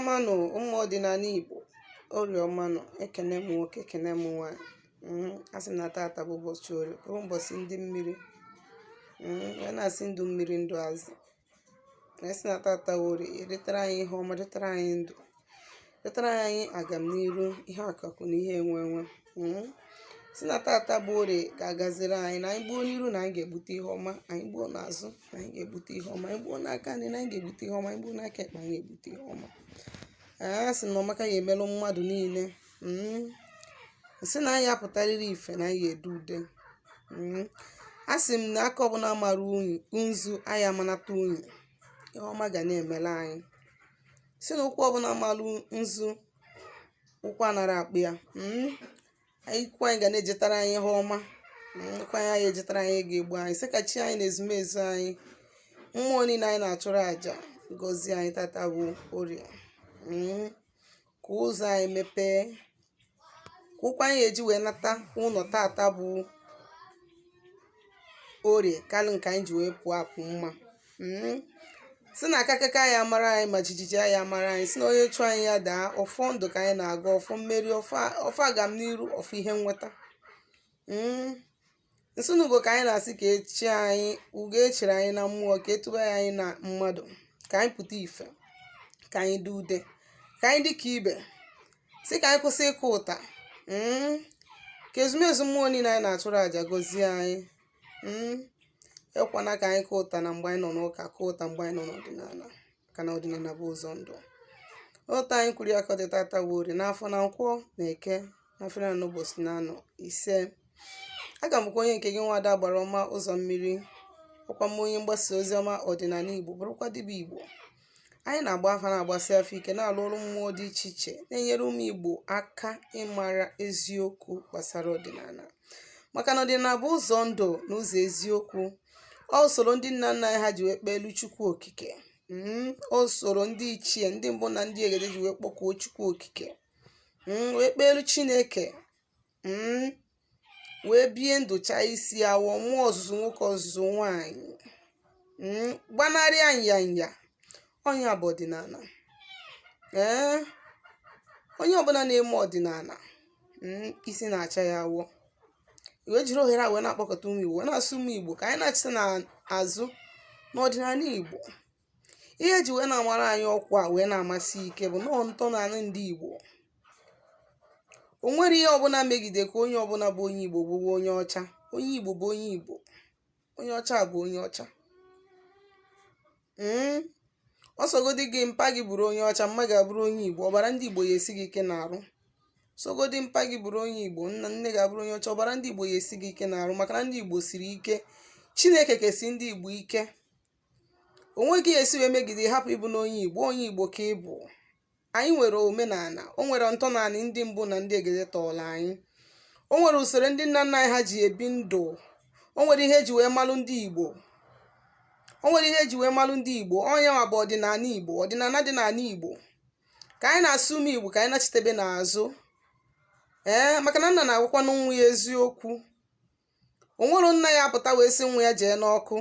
Ọma nụ, ụmụ ọdịnala Igbo, orie ọma nụ. Ekene m nwoke, ekene m nwaanyị. Asị m na tata bụ ụbọchị orie, bụrụ ụbọchị ndị mmiri. Ya na-asị ndụ mmiri, ndụ azụ. Na-asị na tata wụ orie, edetara anyị ihe ọma, detara anyị ndụ, detara anyị agamniru, ihe akụakụ na ihe enwe enwe. Sị na tata bụ orie ga-agaziri anyị, na anyị gbuo n'iru na anyị ga-egbute ihe ọma, anyị gbuo n'azụ na anyị ga-egbute ihe ọma, anyị gbuo n'aka nri na anyị ga-egbute ihe ọma, anyị gbuo n'aka ekpe anyị ga-egbute ihe ọma. Ee, sị na ọmaka ya emelụ mmadụ niile. Sị na anyị apụtarịrị ife, na anyị ga-ede ude. A sị m na aka ọbụla mara unyi nzu anyị amanata unyi, ihe ọma ga na-emere anyị. Sị na ụkwụ ọbụla mara nzu, ụkwụ anara akpụ ya. Anyị ụkwụ anyị ga na-ejetara anyị ihe ọma. Ụkwụ anyị anyị ejetara anyị ga-egbu anyị. Sị ka chi anyị na ezumezu anyị, mmụọ niile anyị na-achụrụ àjà, gọzie anyị tata bụ orie. Ka ụzọ anyị mepee, ka ụkwụ anyị eji wee nata ụlọ tata bụ orie karị nke anyị ji wee pụọ apụ mma. Sị na akakaka ya mara anyị, ma jijiji ya mara anyị. Sị na onye chụọ anyị ya daa. Ọfọ ndụ ka anyị na-aga, ọfọ mmeri, ọfọ agamniru, ọfọ ihe nweta. Nsị na ugo ka anyị na-asị ka echi anyị ugo echere anyị na mmụọ, ka etuba ya anyị na mmadụ, ka anyị pụta ife, ka anyị dị ude, ka anyị dị ka ibe. Sị ka anyị kwụsị ịkụ ụta. Ka ezumezu mmụọ niile anyị na-achụrụ àjà gọzie anyị. Ekwana ka anyị kụọ ụta na mgbe anyị nọ n'ụka, kụọ ụta mgbe anyị nọ n'ọdịnala, ka na ọdịnala bụ ụzọ ndụ. Otu anyị kwuru ya ka ọ dị tata bụ orie, n'afọ na nkwọ na eke na afọ na n'ụbọchị na anọ ise. Aga m bụkwa onye nke gị, nwada gbara ọma ụzọ mmiri, ọkwa m onye mgbasa ozi ọma ọdịnala Igbo, bụrụkwa dibịa Igbo. Anyị na-agba afa, na-agbasi afọ ike, na-alụ ọrụ mmụọ dị iche iche, na-enyere ụmụ Igbo aka ịmara eziokwu gbasara ọdịnala, maka na ọdịnala bụ ụzọ ndụ na ụzọ eziokwu. Ọ usoro ndị nna nna anyị ha ji wee kpee elu Chukwu Okike. Usoro ndị ichie, ndị mbụ na ndị egede ji wee kpọkuo Chukwu Okike, wee kpee elu Chineke, wee bie ndụ, chaa isi awọ, mụọ ọzụzụ nwoke, ọzụzụ nwaanyị, gbanarịa nyanya. Ọnya bụ ọdịnala. Ee, onye ọbụla na-eme ọdịnala, isi na-acha ya awọ. Wee jiri ohere a wee na-akpọkọta ụmụ Igbo, wee na-asụ ụmụ Igbo ka anyị na-achịta n'azụ n'ọdịnala Igbo. Ihe eji wee na-amara anyị ọkwa a wee na-amasị ike bụ nọọ ntọala ndị Igbo. O nwere ihe ọbụla megide ka onye ọbụla bụ onye Igbo bụrụ onye ọcha. Onye Igbo bụ onye Igbo, onye ọcha bụ onye ọcha. Ọsọgodi gị mpa gị bụrụ onye ọcha, mma gị abụrụ onye Igbo, ọbara ndị Igbo ya esi gị ike n'arụ. Sogodi mpa gị bụrụ onye Igbo, nna nne gị abụrụ onye ọcha, ọbara ndị Igbo ya esi gị ike n'arụ, maka na ndị Igbo siri ike. Chineke kesi ndị Igbo ike. Onwe gị esi wee megide hapụ ịbụ na onye Igbo. Onye Igbo ka ị bụ. Anyị nwere omenala, o nwere ntọala ndị mbụ na ndị egede tọọrọ anyị, o nwere usoro ndị nna nna anyị ha ji ebi ndụ, o nwere ihe eji wee malụ ndị Igbo, o nwere ihe eji wee malụ ndị Igbo. Onye nwa bụ ọdịnala Igbo, ọdịnala dị n'ala Igbo ka anyị na-asụ ụmụ Igbo ka anyị nachitebe n'azụ. Ee, maka na nna na-agwakwanụ nwa ya eziokwu. O nwere nna ya apụta wee sị nwa ya jee n'ọkụ.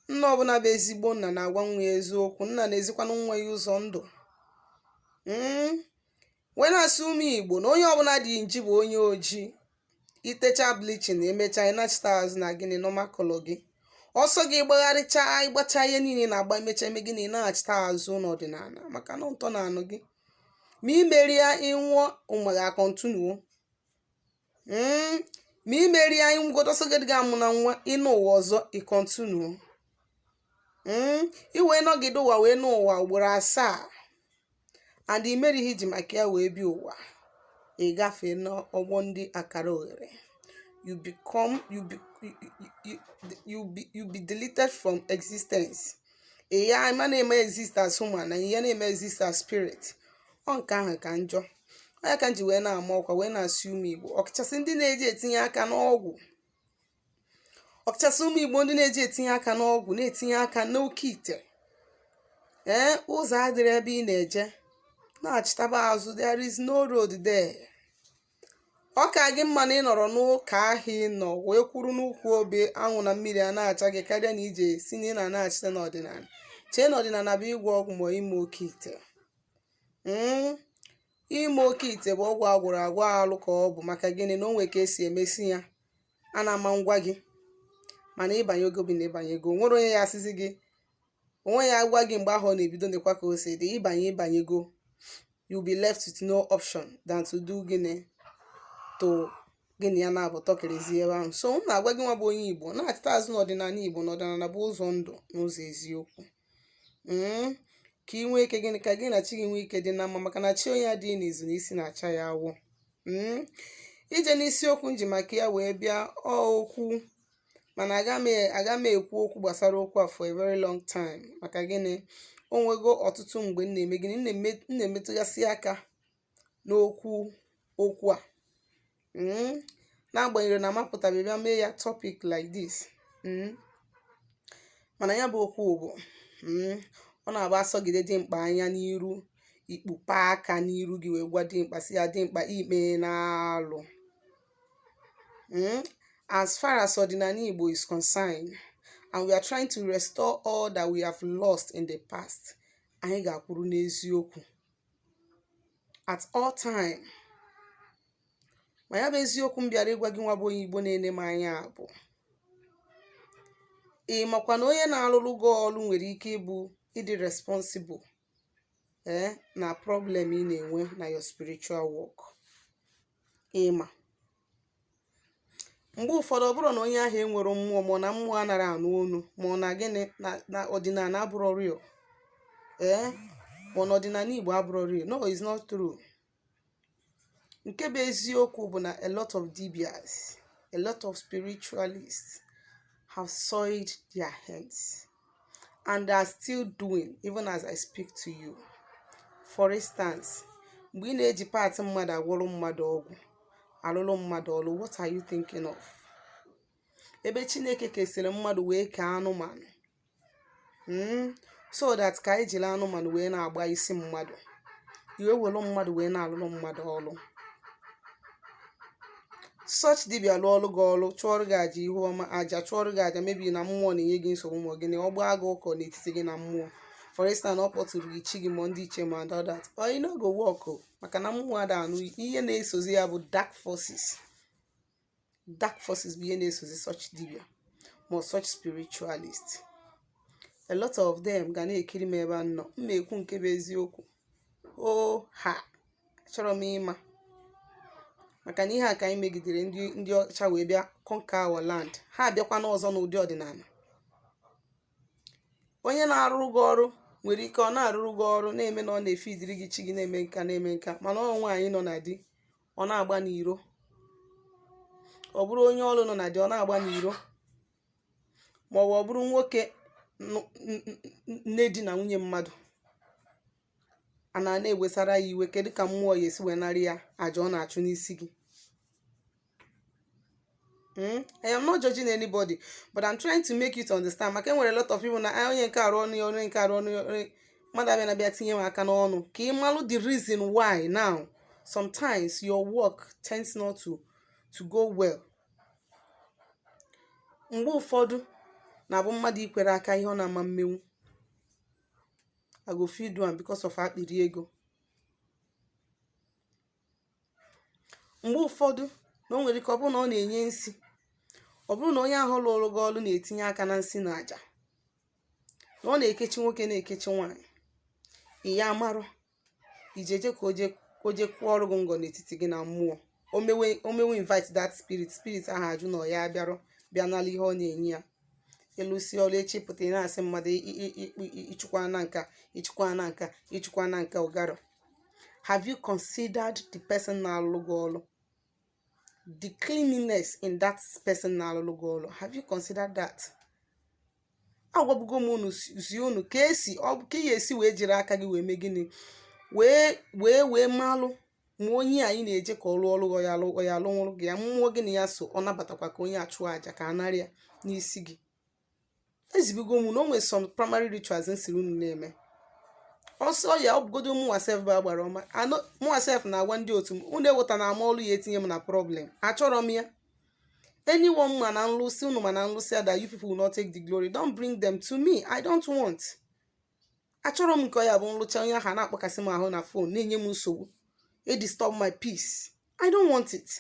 Nna ọbụla bụ ezigbo nna na-agwa nwa ya eziokwu. Nna na-ezikwanụ nwa ya ụzọ ndụ. Wee na-asị ụmụ Igbo na onye ọbụla dị nji bụ onye ojii. Itecha bleaching, emechaa ịnachite azụ na gịnị, normal color gị. Ọsọ gị gbagharịcha, ịgbacha ihe niile na-agba, emecha eme gịnị, ịnaghachite azụ n'ọdịnala, maka na ntọ na anụ gị. Ma imerie ịnwụọ, ụmụ gị a-continue. Ma imeri anyị ngwọta, ọsọ gị amụ na nwa ịnụ ụwa ọzọ, ị continue. I wee nọgide ụwa wee nụ ụwa ugboro 7 and imeri ihe iji maka ya wee bịa ụwa, ị gafee n'ọgbọ ndị akara oghere. You become you be you, you, you be you be deleted from existence. Ị ya ma na-eme exist as human na ya na-eme exist as spirit. Ọ nke ahụ ka njọ. Ọ ya ka m ji wee na-ama ọkwa, wee na-asị ụmụ Igbo, ọkachasị ndị na-eji etinye aka n'ọgwụ, ọkachasị ụmụ Igbo ndị na-eji etinye aka n'ọgwụ, na-etinye aka n'oke ite, ee, ụzọ adịrị ebe ị na-eje, na-achịtaba azụ. There is no road there. Ọ ka gị mma na ị nọrọ n'ụka ahụ ị nọ wee kwuru n'ukwu obe, anwụ na mmiri a na-acha gị, karịa na ije si na ị na-anachite n'ọdịnala, chee na ọdịnala bụ ịgwọ ọgwụ ma ime oke ite. Ime oke ite bụ ọgwụ agwụrụ agwụ, alụ ka ọ bụ. Maka gịnị? Na o nwere ka esi emesi ya a na-ama ngwa gị, mana ịbanye ogo bụ na ịbanye ego, nwere onye ya asịzi gị onwe ya gwa gị mgbe ahụ ọ na-ebido, nekwa ka o si dị. Ịbanye, ịbanyego, you be left with no option than to do gịnị? To gịnị ya na-abụ tọkịrịzi ebe ahụ. So m na-agwa gị nwa bụ onye Igbo na-achịta azụ n'ọdịnala Igbo, na ọdịnala bụ ụzọ ndụ n'ụzọ eziokwu, ka ị nwee ike gịnị? Ka gị na chi gị nwee ike dị na mma, maka na chi onye adịghị n'izu na isi na-acha ya awụ. Ije n'isiokwu nji maka ya wee bịa okwu, mana aga m ekwu okwu gbasara okwu a for a very long time. Maka gịnị? O nwego ọtụtụ mgbe m na-eme gịnị? M na-emetụgasị aka n'okwu okwu a, n'agbanyeghị na amapụtabe bịa mee ya topic like this. Mana ya bụ okwu bụ, ọ na-agba asọgide dimkpa anya n'iru, ikpupa aka n'iru gị wee gwa dimkpa, si ya, "Dimkpa, ikpe na-alụ." As far as ọdịnala Igbo is concerned and we are trying to restore all that we have lost in the past, anyị ga-akwuru n'eziokwu at all time. Ma ya bụ eziokwu m bịara ịgwa gị nwa bụ onye Igbo na-ene m anya bụ, ị makwa na onye na-alụrụ gị ọrụ nwere ike ịbụ ịdị responsible na problem ị na-enwe na your spiritual work. Ịma mgbe ụfọdụ, ọ bụrụ na onye ahụ enwere mmụọ, ma ọ na mmụọ anaghị anụ olu, ma ọ na gịnị, na ọdịnala abụrụ real, ma ọ na ọdịnala Igbo abụrụ real. No, it's not true. Nke bụ eziokwu bụ na a lot of dibias, a lot of spiritualists have soiled their hands and are still doing even as I speak to you. For instance, mgbe ị na-eji part mmadụ agwọrọ mmadụ ọgwụ, alụlụ mmadụ ọlụ, what are you thinking of? Ebe Chineke kesịrị mmadụ wee kee anụmanụ, so that ka anyị jiri anụmanụ wee na-agba isi mmadụ, iwe were mmadụ wee na-alụlụ mmadụ ọlụ. Such dibịa lụọ ọlụ gị ọlụ, chụọrọ gị aja ihu ọma, aja chụọrọ gị aja, mebi na mmụọ na-enye gị nsogbu, ma gịnị, ọ gbaa gị ụkọ n'etiti gị na mmụọ. For instance, ọ kpọtụrụ gị chi gị ma ndị iche ma and all that, or e no go work o, maka na mmụọ ada anụ. Ihe na-esozi ya bụ dark forces. Dark forces bụ ihe na-esozi such dibịa ma such spiritualist. A lot of them ga na-ekiri m ebe a nọ m ekwu nke bụ eziokwu. O ha achọrọ m ịma, maka na ihe a ka anyị megidere ndị ọcha wee bịa conquer our land. Ha abịakwa n'ọzọ n'ụdị ọdịnala. Onye na-arụrụ gị ọrụ nwere ike ọ na-arụrụ gị ọrụ, na-eme na ọ na-efidiri gị chi gị, na-eme nka, na-eme nka, mana ọ nwaanyị nọ na di, ọ na-agba n'iro. Ọ bụrụ onye ọrụ nọ na di, ọ na-agba n'iro, ma ọ bụ ọ bụrụ nwoke nne di na nwunye mmadụ a na-ewesara ya iwe, kedu ka mmụọ ya esi wee narị ya àjà ọ na-achụ n'isi gị? I am not judging anybody, but I'm trying to make you to understand, maka enwere a lot of people na onye nke arụ ọnụ ya, onye nke arụ ọnụ ya, onye mmadụ abịa na-abịa tinye m aka n'ọnụ, ka ị malụ the reason why now sometimes your work tends not to go well. Mgbe ụfọdụ na-abụ mmadụ ikwere aka ihe ọ na-ama mmenwu. I go fit do am because of akpịrị ego. Mgbe ụfọdụ na o nwere ike ọ bụrụ na ọ na-enye nsi, ọ bụrụ na onye ahụ lụrụ gị ọlụ na-etinye aka na nsị na àjà, na ọ na-ekechi nwoke, na-ekechi nwaanyị, ị ya amarụ ijeje ka o je kụọ ọrụ gị ngọ n'etiti gị na mmụọ. O mewe invite that spirit, spirit ahụ ajụ na ọ ya bịarụ bịa nala ihe ọ na-enye ya. Ịlụsi ọrụ, echi pụta, ị na-asị mmadụ ịchụkwa na nka, ịchụkwa na nka, ịchụkwa na nka ụgarọ. Have you considered the person na-alụ gị ọrụ, the cleanliness in that person na-alụlụ gị ọrụ? Have you considered that? Agwabugo m unu, zie unu ka esi ọ ka ị ga-esi wee jiri aka gị wee mee gịnị, wee malụ ma onye anyị na-eje ka ọ rụọ ọrụ ya, alụ ya, alụnwụrụ gị ya, mmụọ gị na ya so, ọ nabatakwa ka onye achụ àjà ka a narị ya n'isi gị. Ezibugo m na o nwere some primary rituals nsiri unu na-eme ọsọ ya. Ọ bụgodo mụnwa sef bụ agbara ọma, mụnwa sef na-agwa ndị otu m, unu eweta na ama ọlụ ya etinye m na problem. Achọrọ m ya. Anyone ma na nlụsị unu, ma na nlụsị that you people will not take the glory, don't bring them to me. I don't want. Achọrọ m nke ọ ya bụ nlụcha, onye ahụ na-akpọkasị m ahụ na phone, na-enye m nsogbu, e disturb my peace. I don't want it.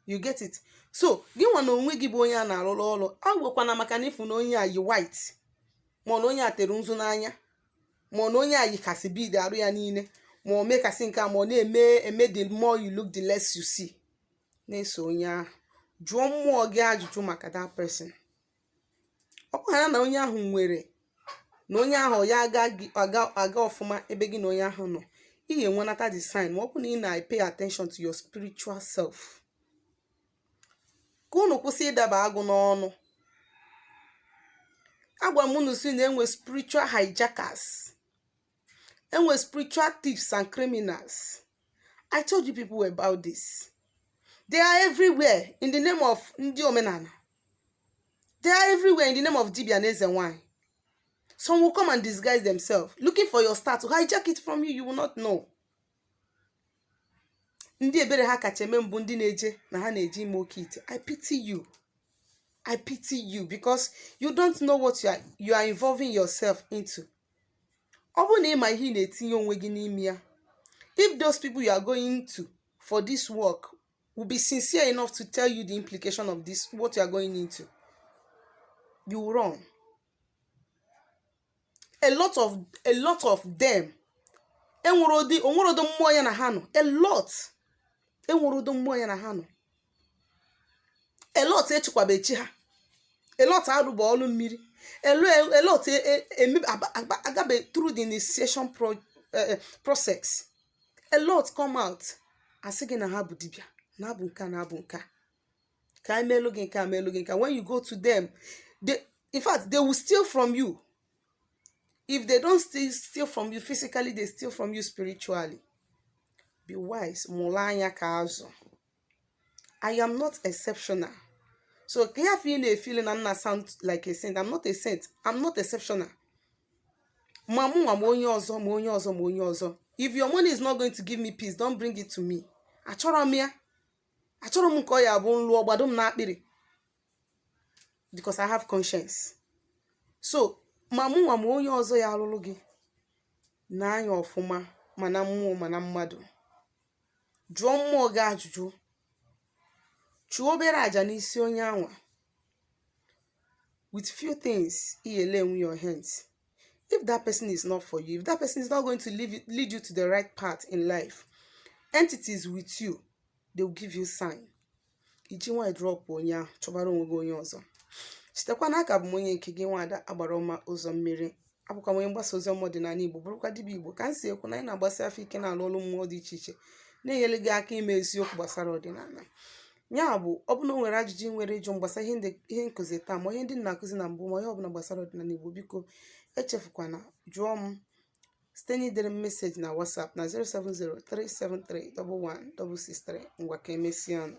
You get it? So gị nwa na onwe gị bụ onye a na-arụrụ ọrụ, agwekwana maka na ịfụ na onye a yi white, ma ọ na onye a tere nzu n'anya, ma ọ na onye a yikasị bead arụ ya niile, ma ọ mekasị nke a, ma ọ na-eme eme. The more you look, the less you see. Na-eso onye ahụ, jụọ mmụọ gị ajụjụ maka that person. Ọ bụghara na onye ahụ nwere na onye ahụ ya aga aga aga ọfụma ebe gị na onye ahụ nọ, ị ga-enwenata the sign, ma ọ bụ na ị na-pay attention to your spiritual self. Ka unu kwụsị ịdaba agụ n'ọnụ. Agwara m unu si na enwe spiritual hijackers, enwe spiritual thieves and criminals. I told you people about this. They are everywhere in the name of ndị omenala. They are everywhere in the name of dibia na eze nwanyị. Some will come and disguise themselves, looking for your star to hijack it from you. You will not know. Ndị ebere ha kacha eme mbụ, ndị na-eje na ha na-eje ime oke ite, I pity you. I pity you because you don't know what you are involving yourself into. Ọ bụrụ na ị ma ihe ị na-etinye onwe gị n'ime ya, if those people you are going to for this work will be sincere enough to tell you the implication of this what you are going into, you will run. A lot of them enwere ụdị, onwere ụdị mmụọ ya na ha nọ. A lot enwere ụdị mmụọ ya na ha nọ. A lot echekwaba echi ha. A lot arụba ọlụ mmiri. A lot agabe through the initiation process. A lot come out, asị gị na ha bụ dibịa, na abụ nka, na abụ nka, ka anyị meelu gị nke a, meelu gị nke a. When you go to them, they, in fact, they will steal from you. If they don't steal from you physically, they steal from you spiritually. Be wise. Mụrụ anya ka azụ. I am not exceptional, so ka ya ị na-efeel na nna sound like a saint. I'm not a saint. I'm not exceptional. Ma mụ nwa, ma onye ọzọ, ma onye ọzọ, ma onye ọzọ, if your money is not going to give me peace, don't bring it to me. Achọrọ m ya. Achọrọ m nke ọ ya bụ nlụọ gbado m n'akpịrị, because I have conscience. So ma mụ nwa, ma onye ọzọ ya alụlụ gị na-anya ọfụma, mana mmụọ, mana mmadụ, jụọ mmụọ gị ajụjụ. Chụọ obere àjà n'isi onye anwa with few things iyele enwe your hands. If that person is not for you, if that person is not going to lead you to the right path in life, entities with you, they will give you sign. Iji nwanyị drop onye ahụ, chọbara onwe gị onye ọzọ. Chetakwa na aka bụ m onye nke gị, nwaada agbara ọma ụzọ mmiri. Abụkwa m onye mgbasa ozi ọma ọdịnala Igbo, bụrụkwa dibịa Igbo. Ka m si ekwu na anyị na-agbasi afọ ike na-alụ ọrụ mmụọ dị iche iche, na-enyere gị aka ime eziokwu gbasara ọdịnala. Ya bụ, ọ bụ na o nwere ajụjụ ị nwere ịjụ gbasara ihe ndị ihe nkụzi taa, ma ihe ndị m na-akụzi na mbụ, ma ihe ọbụla gbasara ọdịnala Igbo, biko echefukwana jụọ m site n'idere m message na WhatsApp na 07037311663. Ngwa, ka emesịa nụ.